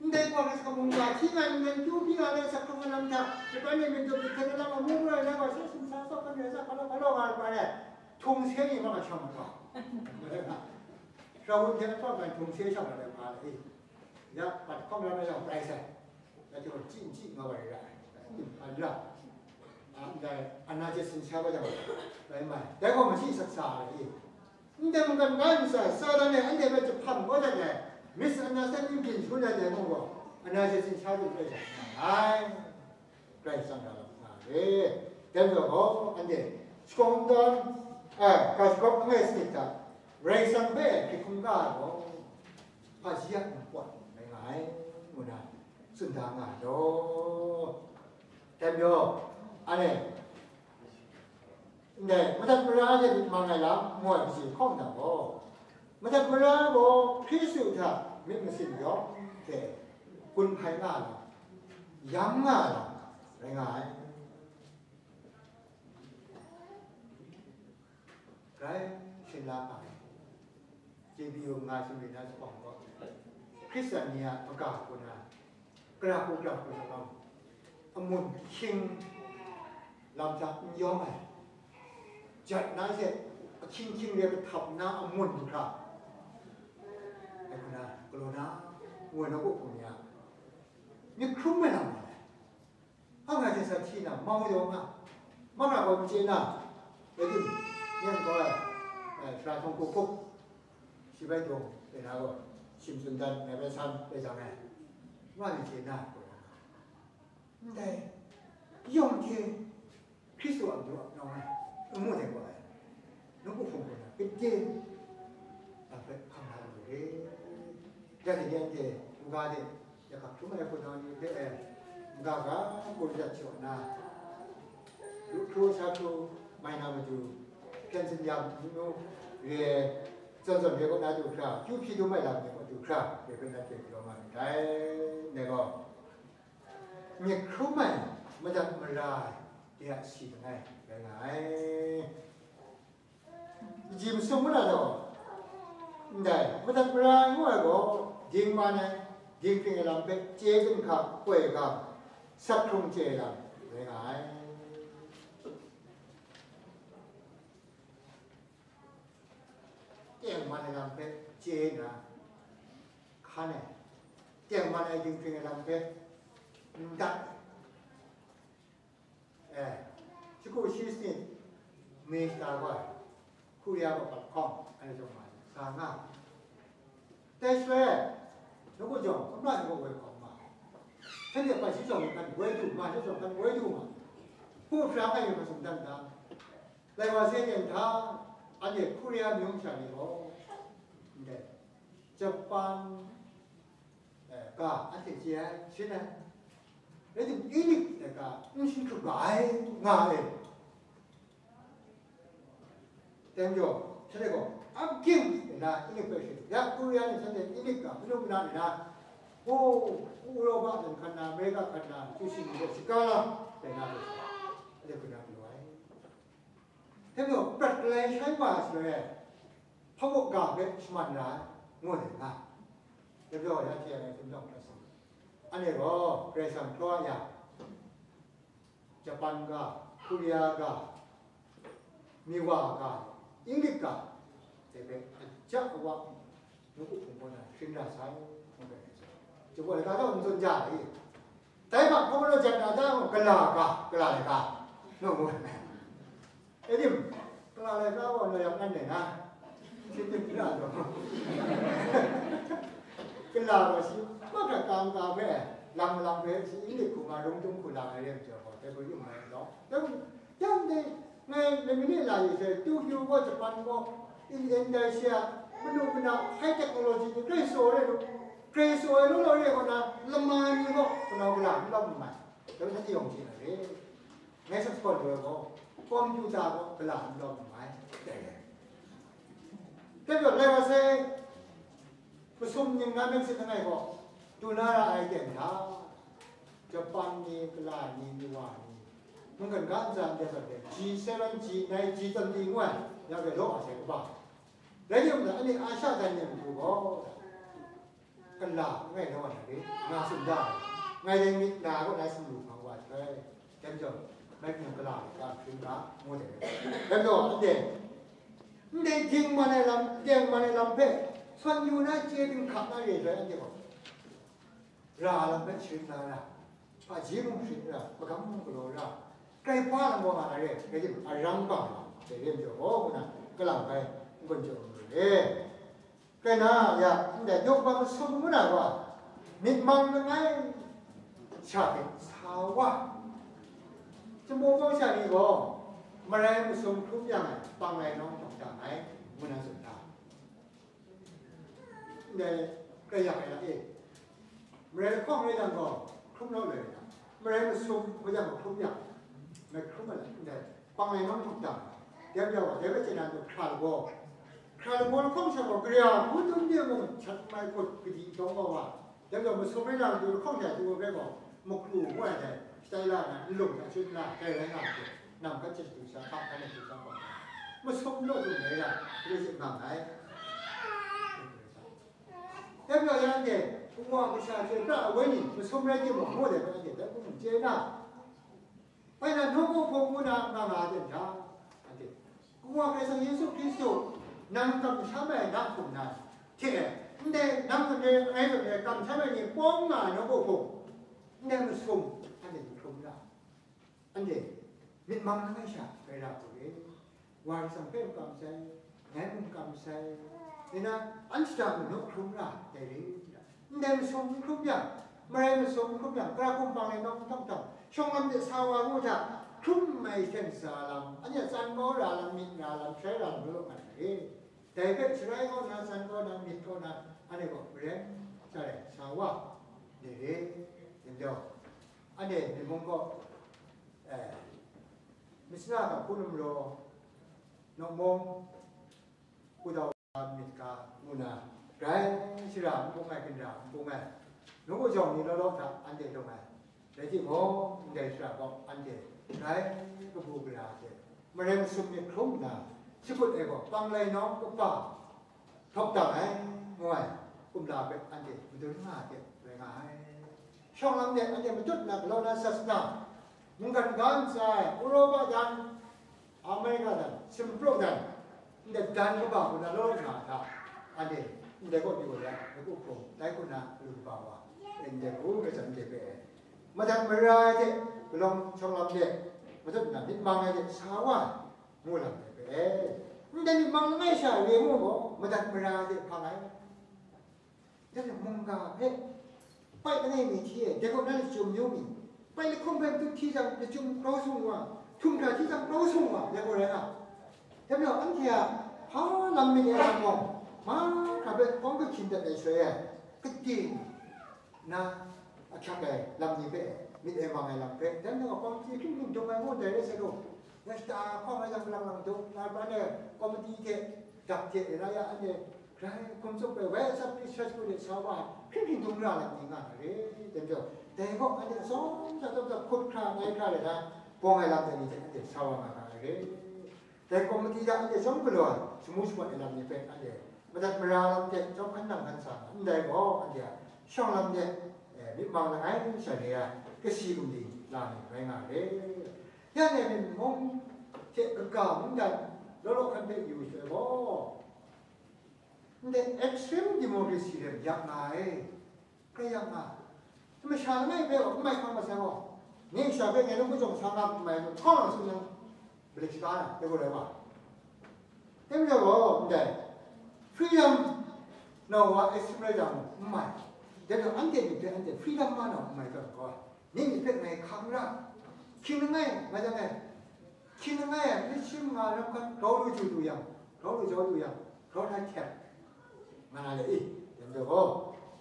Ndai gaw Karai Kasang mungga hti nga ai n rai, kyu hpyi nga ai, sa hkrung ai lam hta, Japan ni myen dum hkrit hkrit ai lam amu ai, nang gaw shi simsa tsawk hkan rai sa, hpa law hpa law nga ai hpa rai, htung se ni ma shang ai hpa. Rawun hte ahtawt ai htung se shang ai hpa rai, ya, pat hkawng lam ai yang prai sai, ya, hte gaw chyi n chyi nga wa rai ra ai, hpa ra, a, ndai ana hte simsa wa jang, rai mai, dai gaw machyi sak sa ai, Ndai mungkan ga ntsa, Satan e anhte hpe jahpam kau dat ai, misunderstanding byin shangun ai dai mung gaw, anhte hte sha du hkrai sha nga ai, Karai Kasang ra lam nga ai. Dai majaw gaw, anhte shakawn dawn, a, ga shagawp langai sanit hta, Karai Kasang hpe hkrit hkungga ai gaw, hpaji a npawt rai nga ai, ngu na tsun da nga ai law. Dai majaw, anhte, Ndai, madat mara hte myit mang ai lam, ngu ai kaji hkawng hta gaw, madat mara gaw Hkristu hta myit masin yawng hte gun hpai nga ai lam, yang nga ai lam rai nga ai. Grai shin la nga ai. J B U nga sumri na zuphpawng gaw, Hkristan ni a maga hku na, kara hku kara hku na lam, amun ahkying lam hta n yawng ai, jat na she ahkying hkying re kahtap na amun hkra, dai hku na, galaw na, ngu ai nawku hpung ni a, myit hkrum ai lam nga ai. Hpa nga hte sa hti na, mau yawng nga, ma nga gaw n chye na, rai tim, yen gaw ai, ai, sara htung hku hkup, shi bai dung, rai na gaw, shim tsun dan, ngai bai san, rai jang ai, nga n chye na, ndai, yawng hte, Hkristu a matu a nawng ai, n mu dai gaw ai, nawku hpung gaw na, gade, a hpe hkam na lu re. Ya, dai ni anhte, n ga de, ya, hkap htum ai hpunau ni hpe, e, n ga ga, gaw dat jaw na, lu hkru sa hkru mai na matu, hpyen tsin ya matu nu re ai, Zawn zawn re kaw na du hkra, kyu hpyi dum ai lam re kaw du hkra, re hpe nanhte galaw nga myit dai. Dai gaw, myit hkrum ai, madat mara ai, de a si langai rai nga ai. Kaji masum ngu na gaw, ndai, madat mara ai ngu ai gaw, dingman ai, dinghpring ai lam hpe chye ginhka, koi ga, sak hkrung chye ai lam rai nga ai. Tengman ai lam hpe chye na, hkan ai, tengman ai dinghpring ai lam hpe n dat ai. Eh, shagu shi sanit mi shada gaw, Korea kaw pat hkawng, anhte chyawm nga ai, sa nga ai. Dai shaloi, nawku jawng, kumla ni kaw woi hkawng ma ai. Shanhte pat shi jawng hkan woi du ma, shi jawng hkan woi du ma. Hpu hpra nga yu hkra sumdan da. Lai wa se yen hta, anhte Korea mung sha ni gaw, ndai, Japan, eh, ga anhte chye ai, sharin ai. Rai timung, Ilik ai ga n shin hkrup ga ai, nga ai. Dai majaw, shanhte gaw, ap ging nna Ilik hpe shin, ya Korea ni shanhte Ilik ga manu mana nna, o, Uropa lam hkan na, Amerika hkan na, chyu shing ni gaw shaga la, dai na gaw, anhte hkun na galaw ai. Dai majaw, prat galai shai wa ai shaloi e, hpawk ga hpe shaman ra ai, ngu ai nga. Dai majaw, ya hte ya ngai hkum jawng hkra sing. Anhte gaw Karai Kasang hkraw a ya, Japan ga, Korea ga, Miwa ga, Inglik ga, dai hpe aja awa, nawku hpung kaw na sharin ra sai, ngu ai. Japan ga gaw n tsun ja ai. Dai hpa hkawm na jan na ta mung, gala ga, gala ai ga, ngu ngu ai. E dim, gala ai ga gaw na yak nan ne na, shi tim gala gaw. Gala gaw shi, ma ga kam ga hpe, lam lam hpe, shi Inglik hku ma, rung tung hku lang ai re ai majaw gaw, dai gaw yu mai law. Dai gaw, yang dai, ngai, Lebanon la yu sai, tu yu gaw, Japan gaw, Indonesia, manu mana, high technology ni, Krai Kasaw ai lu, Krai Kasaw ai lu law re gaw na, lama ni gaw, kanau gala n lawm n mai. Dai hpe shanhte yawng chye na re. Ngai shaksawn lu ai gaw, kompyuta gaw gala n lawm n mai, dai re. Dai gaw, lai wa sai, masum ning na myit sit langai gaw, du na ra ai ten hta, Japan ni, gala ni, Miwa ni, mungkan ga ntsa ndai zawn e, G seven, G nine, G twenty ngu ai, ya gaw law a sai kaba. Rai timung, anhte Asia dan ni matu gaw, gala langai law ai hte nga tsun da ai. Ngai dai myit na kaw na sumru hpang wa sai, dai majaw, bai hpung gala ai ga hkring ga, ngu dai. Dai majaw, ndai, ndai dingman ai lam, tengman ai lam hpe, sawn yu na chye dinghka na re sai, anhte gaw ra lam hpe sharin na ra, hpaji mung sharin ra, magam mung galaw ra, grai hpa lam gaw nga na re, rai timung, aram bang lam, dai re majaw gaw, ngu na, kalang bai, n-gun jaw lu re. Kena ya, ndai yawng masum ngu na gaw, myit mang langai sha hte sa wa, Chyum bawng sha ni gaw, marai masum hkrum yang ai, pang lai nawng hkrum dang ai, ngu na tsun hta, ndai, kra yang ai la e. Marai lahkawng rai yang gaw, hkrum law loi na, marai masum hkrum yang gaw, hkrum yang, ngai hkrum ai la, ndai, pang lai nawng hkrum dang, dai majaw gaw, dai hpe chye na matu hkra lagaw, hkra lagaw lahkawng sha gaw, kare a hku tun de mung, shat mai hkut kadi dawng wa wa, dai majaw masum rai na matu lahkawng sha du ai hpe gaw, makru ngu ai dai, shatai la na, nlung hta shut nna, dai rai nga ai hte, nang hkan chye shadu sha, hpa hkan ai hte sha gaw, masum law tsun ai ra, re zit nga ai. Dai majaw, ya anhte, Kawa kasha chyoi pra ai wenyi masum rai timung, ngu ai hpe anhte dai hku mung chye na, bai na, nawku hpung ngu na nga nga ai ten hta, anhte, Kawa Karai Kasang Yesu Hkristu, nang kamsham ai na hkum nan hte, ndai nang zawn e, ngai zawn e, kamsham ai ni pawng nga ai nawku hpung, ndai masum, anhte n hkrum ra. Anhte myit mang langai sha rai ra hku re. Wa Karai Kasang hpe n kam sai, ngai mung n kam sai, rai na, anhte hta mung naw hkrum ra dai re. Ndai masum n hkrum yang, marai masum n hkrum yang, kara hkum pang lai nawng n htawng htawng, shawng lam de sa wa ngu hta, hkrum ai hten sa lam, anhte a tsan kau ra lam, myit ra lam, sharai ra lam, law law nga ai re. Dai hpe sharai kau na, tsan kau na, myit kau na, anhte gaw maren sha rai sa wa, dai re, yin jaw. Anhte myit mung gaw, eh, Misna ga hku numero, nawk mung, kudau myit ga ngu na, grai shara n bung ai, ginra n bung ai, nawku jawng ni law law hta anhte lung ai, rai timung, ndai shara gaw anhte grai kabu gara hte mareng masum myit hkrum nna, shakut ai gaw panglai nawng kaba htawk dang ai, ngu ai kumla hpe anhte madun nga ai hte rai nga ai. Shawng lam de anhte matut nna galaw na sasana, mungkan ga ntsa ai, Uropa dan, Amerika dan, Simpraw dan, ndai dan kaba hku na law nga hta, anhte ndai kaw pyi gaw ya, dai hku hkrung, dai hku na galu kaba wa, ndai hku rai zawn ndai hpe madat mara ai hte, kalawng shawng lam de matut nna myit mang ai hte sa wa ai, ngu lam ndai hpe, ndai myit mang langai sha re ngu gaw, madat mara ai hte hpang ai. Dai mungga hpe pai langai mi hti e, dai gaw na lachyum yu mi, pai lahkum hpe matut hti jang, lachyum grau sung wa, htum hkra hti jang, grau sung wa, dai gaw rai nga. Dai majaw, anhte a hpa lam myit e yang gaw, mahkra hpe kawng kahkyin dat ai shaloi e, kade na ahkyak ai lam ni hpe, myit e mang ai lam hpe, dai majaw, kawmti hpring hpring dung ai ngu dai rai sa lu, ya shata hkawng ai jang, lang lang dung, na ban e, kawmti hte, dap hte, ra ya, anhte, Grai hkum tsup ai West Baptist Church hku de sa wa ai hpring hpring dung ra ai ni nga na re, dai majaw, dai gaw anhte atsawm sha tsawm sha hkut hkra, ngai hkra rai na, bawng ai lam dai ni hte anhte sa wa nga na re. Dai kawmiti hta anhte chyawm galaw ai, shamu shamat ai lam ni hpe anhte madat mara lam hte chyawm hkan nang hkan sa nga, ndai gaw anhte a shawng lam de, eh, myit mang langai sha re ai kasi gumli la ni rai nga re. Ya e myit mung hte kaga mungdan law law hkan hpe yu shaloi gaw, Ndai extreme democracy lam yak nga ai, hkrai yak nga. Masha langai hpe gaw n mai hkang masai gaw, nye sha hpe ngai nawku jawng sa nga n mai gaw, hkawng lang tsun yang, malek shaga na, dai gaw rai wa. Dai majaw gaw, ndai freedom na wa extreme rai jang n mai. Dai gaw anhte myit hpe anhte freedom ma na n mai tawn gaw, nye myit hpe ngai hkang ra. Hkying langai, nga jang e, Hkying langai e, myit shi manga lam hkan grau lu ju du yang, grau lu jau du yang, grau hta hkyep nga na le i, dai majaw gaw,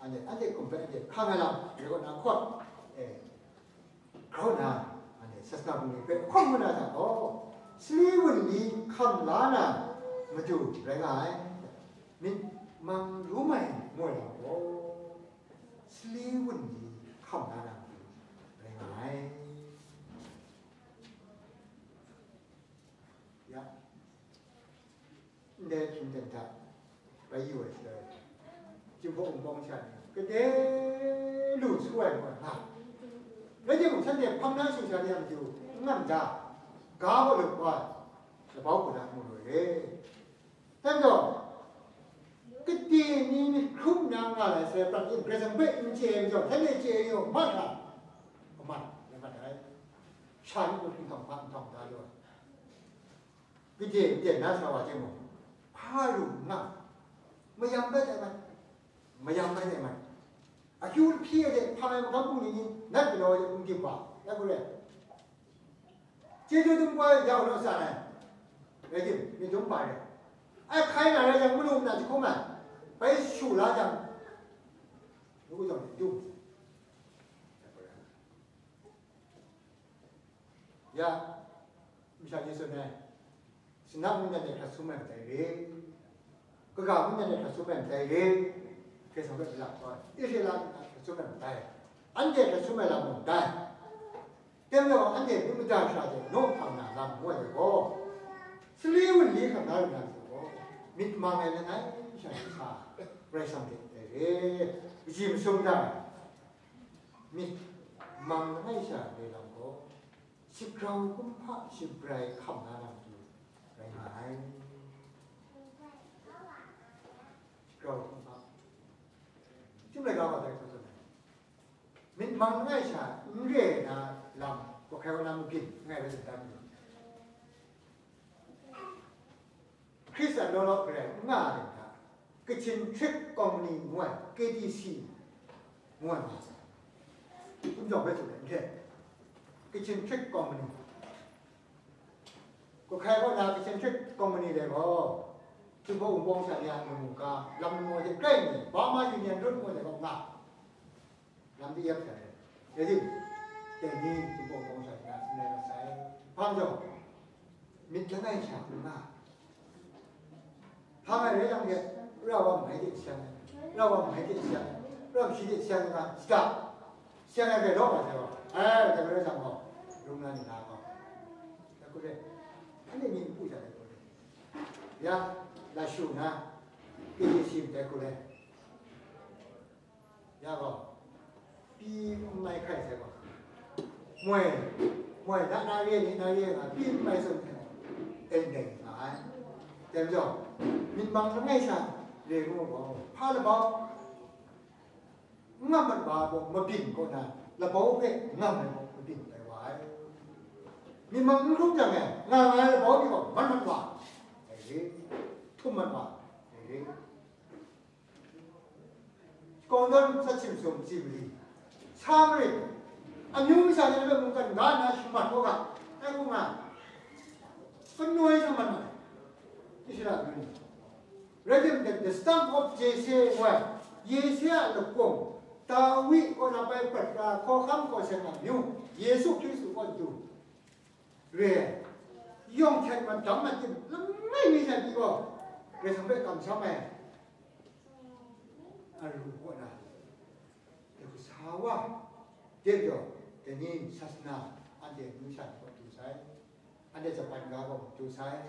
anhte, anhte hkum hpe anhte hkang ai lam, dai kaw na hkawt, e, grau nna, anhte sasana bungli hpe hkawm nga na hta gaw, sali wunli hkam la na matu rai nga ai, myit mang rum ai ngu ai lam gaw, sali wunli hkam la na matu rai nga ai. Ya, ndai hpyen ten hta bai yu ai shaloi, Jinghpaw Wunpawng sha ni gade lu su ai ngu ai nga. Rai timung, shanhte hpang na shu sha ni a matu n ngan da, ga gaw lut kau ai, labau hku na mu lu ai re. Dai majaw, gade ni myit hkrum nna nga ai sai prat yin, Karai Kasang hpe n chye ai majaw, shanhte chye yu, mat hkra, amat, rai mat ai. Sha ni mung hpinghkam hpa nhtawm da lu ai. Gade aten na sa wa timung, hpa ru n nga, mayam bai tai mat, mayam bai tai mat. Akyu hpyi ai hte hpang ai magam bungli ni, nat galaw ai hte hkum dim wa, ya gaw re. Chyeju dum kau ai jau naw san ai, rai tim, myit dum bai ai. Ai hkai na rai yang, manu nna jahkrum ai, bai shu la jang, ngu jang dum. Ya, masha ni tsun ai, Sinam mungdan de hkrat sum ai matai re, kaga mungdan de hkrat sum ai matai re, Karai Kasang hpe malap kau ai, Israela mungdan hkrat sum ai matai, anhte hkrat sum ai lam mung dai. Dai majaw, anhte myit mada sha hte naw hpang na lam ngu ai gaw, sali wunli hkam na ru na gaw, myit mang ai langai sha hte sa, Karai Kasang hte dai re, kaji masum da ai, myit mang langai sha re lam gaw, Shagrau kumhpa shabrai hkam na lam tu rai nga ai. Shagrau kumhpa. Chyum laika wa dai hkra tsun ai. Myit mang langai sha n re ai na lam, kawhkrai wa na mungkin langai rai tsun dan mi. Hkristan law law garai n nga ai hta, Kachin Hkrit Kawng Mani ngu ai, K T C ngu ai ma, Kumjawng hpe tsun ai, n hte, Kachin Hkrit Kawng Mani, kawhkrai kaw na Kachin Hkrit Kawng Mani dai gaw, Jinghpaw Wunpawng sha ni a mungga, lam lamu hte grai mi, Burma Union Road ngu ai dai gaw nga. Lam di ap sai, rai tim, dai ni Jinghpaw Wunpawng sha hte na n rai mat sai. Hpa majaw, myit langai sha n nga, Hpa ngai rai yang de, ra wa mai de siang ai, ra wa mai de siang ai, ra shi de siang ai, shada, siang ai bai law wa sai wa, ai, dai rai yang gaw, rung na ni na gaw, dai ku re, anhte myit n pu jang dai ku re, ya, la shu na, pyi de shi dai ku re. Ya gaw, pyi n mai hkrai sai gaw, moi, moi na na re ni na re nga pyi n mai tsun hte, en deng nga ai. Dai majaw, myit mang langai sha re ngu gaw, hpa labau n ngam mat wa gaw mabyin kaw na, labau hpe ngam ai gaw mabyin tai wa ai. Myit mang n hkrum jang e, nga nga ai labau ni gaw man mat wa ai re, htum mat wa ai re. Kawng dawn sat hkying sum tsi mali, sa marit, amyu masha ni hpe mungkan ga nna shamat kau ga, ai hku nga, kanu ai shamat ma ai, Israela amyu ni. Rai timung, the stump of Jesse, wai, Yese a lakung, Dawi kaw na bai prat ra, hkawhkam kaw seng a amyu, Yesu Hkristu kaw du re ai, yawng hten madam madim langai mi sha pyi gaw, Karai Kasang hpe kamsham ai alu kaw na, dai hku sa wa, dai majaw, dai ni sasana anhte amyu masha ni kaw du sai, anhte Japan ga gaw du sai,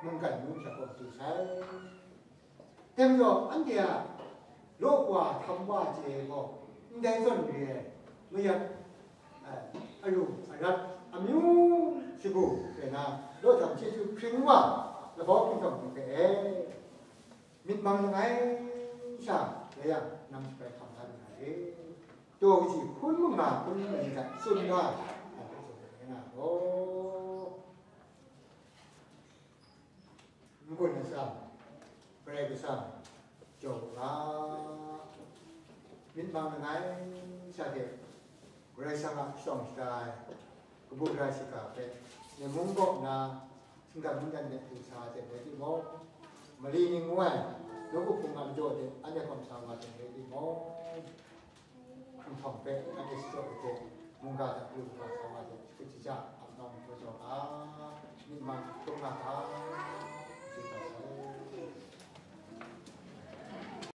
mungkan amyu masha gaw du sai. Dai majaw, anhte a law wa htam wa chye gaw, ndai zawn re ai, mayat, eh, alu arat, amyu shagu rai na, law htam chyeju hpring wa, labau hpring hkawm hpring hpe e, myit mang langai sha rai yang, nang shabai hkam la lu na re. Daw kaji hpun manga hpun mali hta tsun ga ai hpe tsun ai nga gaw, n-gun atsam, Karai Kasang jaw u ga, myit mang langai sha hte Karai Kasang a shawng shada ai kabu gara shiga hpe, Ningmung kaw na, Singdan Mungdan de du sa ai hte rai timung, mali ni ngu ai nawku hpung a majaw de anhte hkawm sa wa ai hte rai timung, nhtawm hpe anhte shadaw ai hte, mungga hta du hkawm sa wa ai hte, shakut shaja, ap nawng htaw jaw ga, myit mang hkrum nga ga,